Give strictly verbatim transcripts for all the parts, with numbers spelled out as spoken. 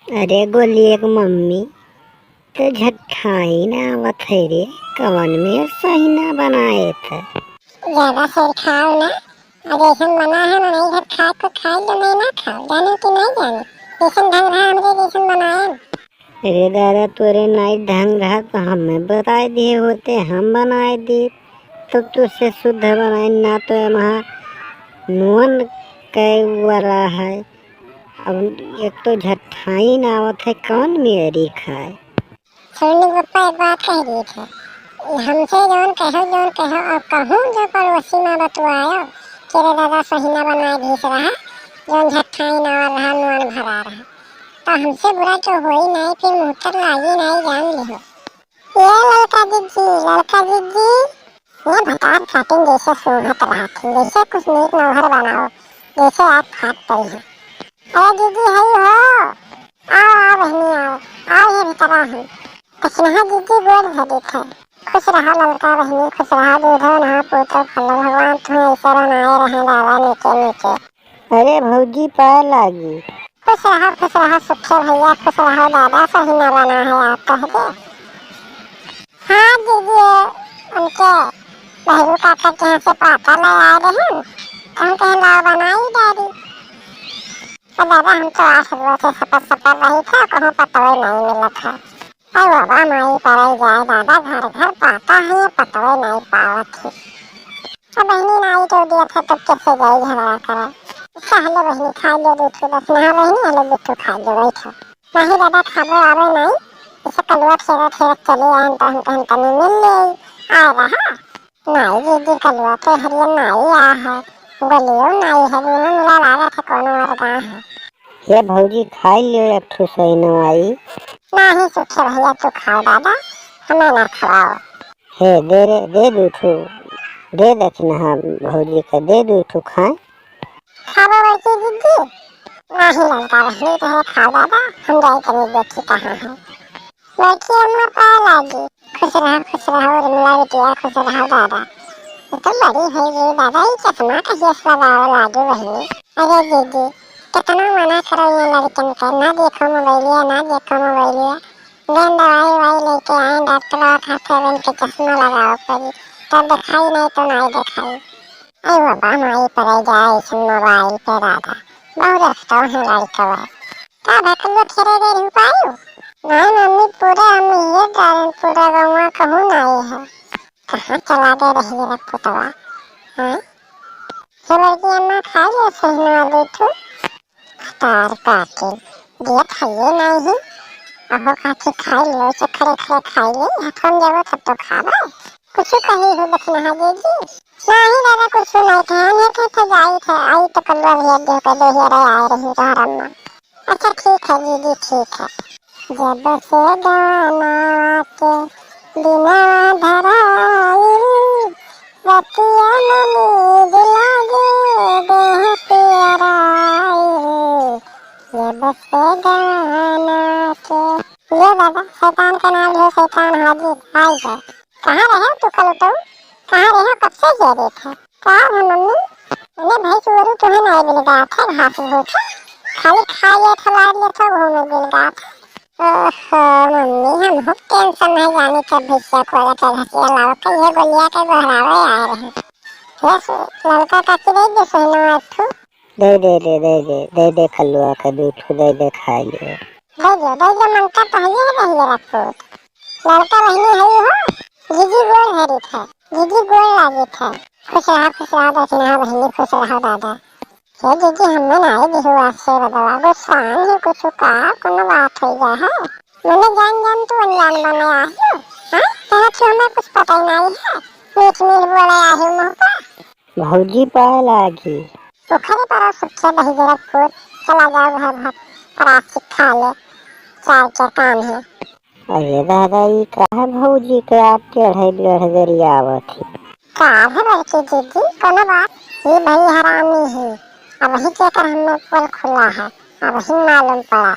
अरे गोलिया के मम्मी, तो झट्ठाई ना आवत है रे, कवन में सही ना बनाए थे। ज्यादा सिर खाओ ना, और जैसन बना है मनई घर खाए को खाए लो, नहीं ना खाओ, जाने कि नहीं जाने, जैसन ढंग रहा हमरे जैसन बनाए। अरे दादा, तोरे नाई ढंग रहा तो हमें बताए दिए होते, हम बनाए दी, तो तुझसे शुद्ध बनाए ना। तो एमा नून कै वाला है, अब एक तो झट्ठाई ना आवत है, कौन मेरी खाए। सुन पप्पा, एक बात कह दी थे, हमसे जौन कहो, जौन कहो, अब कहूँ जो पड़ोसी में बतुआयो कि रे दादा सही ना बनाए घिस रहा, जौन झट्ठाई ना रहा, नून भरा रहा, तो हमसे बुरा तो होई नहीं, फिर मुँह तर लागी नहीं, जान लिहो। ये ललका जिज्जी, ललका जिज्जी, ये भतार काटिन जैसे सूंघत रहत हैं, जैसे कुछ नीक नौहर बनाओ, जैसे आज फाट पड़ी है। अरे जिज्जी, हई हो, आओ, आओ बहनी, आओ, आओ ये भीतरा हम। कछनहा जिज्जी गोड़ धरी थे। खुश रहा ललका बहनी, खुश रहा, दूधो नहा पूतो फलो, भगवान तुम्हें ऐसे बनाए रहे दादा नीके नीके। अरे भौजी, पाए लागी। खुश रहो, खुश रहो सुखे भैया, खुश रहो दादा, सही न बना है आप कह दे। हाँ दीदी, उनके बहरू काका के यहाँ से पाता ले आए रहे, तो हम कहे लाओ बनाई डारी। तो दादा हम तो आठ रोज से सफर सफर रही था, कहूँ पतवे नहीं मिलत है। अरे बाबा, माई पराई जाए दादा, घर घर पाता है, पतवे नहीं पावत है। अब बहनी नाई तो दिया था, तब कैसे जाई झगड़ा करे? अच्छा, हेलो बहनी, खा लो दू ठो, बस ना बहनी, हेलो दू ठो खा लो, बैठो। नहीं दादा, खाबो आवे नहीं, इसे कलुआ खेलत खेलत चले आए, तो हम कहन तनी मिल ले, आए रहा। नाई दीदी, कलुआ तो हरियर नाई आ है, गोलियो नाई है, दोनों मिला लागत है कोनो और गाँव है। हे भौजी, खाई लियो एक ठो सही नवाई। नाही सुखे भैया, तू खाओ दादा, हमें ना खवाओ। हे दे रे, दे दू ठो, दे दक्षिणा भौजी का, दे दू ठो खाए। खाबो बड़की दीदी? नाही ललका बहनी, तोहरे खाओ दादा, हम जाई तनी देखी कहाँ है। बड़की अम्मा पाए लागी। खुश रहा, खुश रहा उर्मिला बिटिया, खुश रहा दादा। ये तो बड़ी हो गई दादा, ये चश्मा कहिया से लगावे लागी बहनी। अरे दीदी, कितना मना करो ये लड़कन के, ना देखो मोबाइलिया, ना देखो मोबाइलिया। गए दवाई ववाई लेके आए डॉक्टर और खाते हुए इनके चश्मा लगाओ पड़ी, तब दिखाई नहीं तो नहीं दिखाई। अरे बाबा, माई पड़े जाए इस मोबाइल पे दादा, बहुत रखता है लड़कवा। का भकलुआ खेले गए रहू पायू? नहीं मम्मी, पूरा हम ये कारण पूरा गौवा कहूँ नहीं है। कहाँ चला गए रही रे पुतवा? हाँ? हे बड़की अम्मा, खा ले सही ना दे तू। तार काटे, दिया खाइए नहीं। अहो काकी, खाई ले, उसे खड़े खड़े खाई ले, हाथों में देबो तब तो खाबे। कुछ कही हो दक्षिणा दीदी? नहीं दादा, कुछ नहीं कहे, हम ये कहते जाई थे, आई तो कलुआ भैया देख के दे ही रहे, आए रही तोहर अम्मा। अच्छा ठीक है दीदी, ठीक है। जब से गाना के बिना धराई, रतिया में नींद लागे देह पियराई। जब से गाना के, ये दादा, शैतान का नाम लियो, शैतान हाजिर, आई है। कहाँ रहे तू कल तो? कहाँ रहे, कब से ये देख है? का है मम्मी? अरे भाई, चोरू तुम्हें नहीं मिल गया था, घास भूसा। खाली खा लिया था, लार लिया था, घूमे मिल गया था। ओहो मम्मी, हम हो टेंशन नहीं जाने के भैया को लगा घसिया लाओ के ये गोलिया के गोहरावे आ रहे। ये सु-, ललका काकी दे दे सोना एक ठो। दे दे दे दे दे दे दे कलुआ के दू ठो दे दे खाए ले। दे दे दे दे, मंता पहले ही रहिए रखो। ललका बहनी है हो, जीजी गोड़ हरी था, जीजी गोड़ लागे था। खुश रहा खुश रहा दक्षिणा बहनी, खुश रहा दादा। हे दीदी, हमें नाई दिहु आशीर्वादवा, गुस्सान ही कुछ का, कोनो बात हो गया है? मने जान जान तू अनजान बने आयो, हाँ? तेरा क्यों हमें कुछ पता ही नहीं है, मीठ मीठ बोले आयो मुँह पर। भौजी पाए लागी। पोखरे पर सुखे दही जरकपुर, चला जाओ घर भर, परात से खा ले, चार के काम है। अरे दादा, ई काहे भौजी के आप टेढ़े बेढ़ गरियावत ही? का है बड़की दीदी, कोनो बात? ई भाई हरामी है, अबही के कर हमें पोल खुला है, अबही मालूम पड़ा।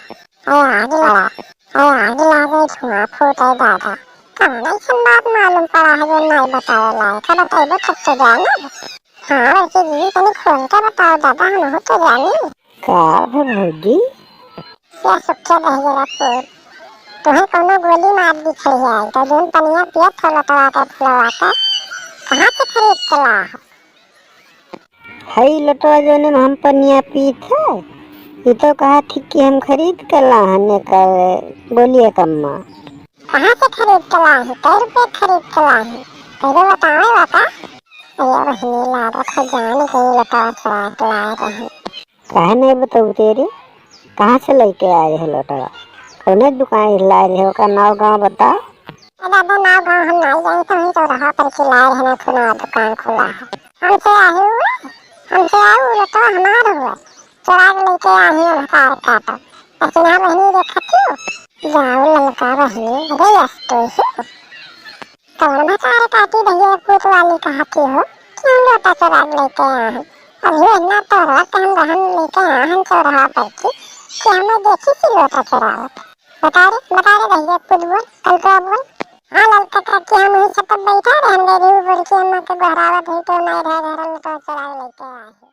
अरे आग लगा, अरे आग लगा, धुआं फूटे दादा। कौन ऐसन बात मालूम पड़ा है जो नहीं बतावे लायक है, बतैबो तब तो जानब। हाँ बड़की दीदी, तनी खोल के बताओ दादा, हम तो जानी। का है भौजी? क्या सुखे दहिजरा पूत, तुहे कौनो गोली मार दी खड़िया, तो जौन पनिया पियत हो लोटवा के फुलवा के, कहाँ से खरीद के ला हो? हई लोटवा जौने में हम पनिया पीत है, ई तो कहत ही कि हम खरीद के ला हन एकर बोलिए कम्मा। कहाँ से खरीद के ला है? कै रुपये खरीद के ला है? पहले बतावे बता। अरे बहिनी, लागत है जान गई लोटवा चुरा के लाए रहे। काहे नहीं बतौते रे? कहाँ से लेके आए रहे लोटवा? कौने दुकान से लाए रहे? ओकर नाव गाँव बताओ। ए दादा, नाव गाँव हम नाई जानी, तो वहीं चौराहा पर के लाए रहे ना, खुला दुकान खुला है। हमसे आही हुए, हमसे आऊ लोटवा हमार हुए। चोरा के लेके आही हम हकार काटो। लेकिन हाँ बहिनी देखत हो, जाओ ललका बहिनी, अरे यस तो ही। कौन भतार काटी भैया पूत वाली कहती हो कि हम लोटा चोरा के लेके आए हैं? अभी इतना तोहरा के हम रहन लेके आए हैं चौराहा पर की कि हमें देखी सी लोटा चोरावत। बता रे, बता रे भैया पूत बोल, कल तो बोल। हाँ ललका काकी, हम वही सब बैठा रहे, हम दे रही बोल के हम के गोहरावत है तो नहीं रहे घर में तो चोरा के लेके आए हैं।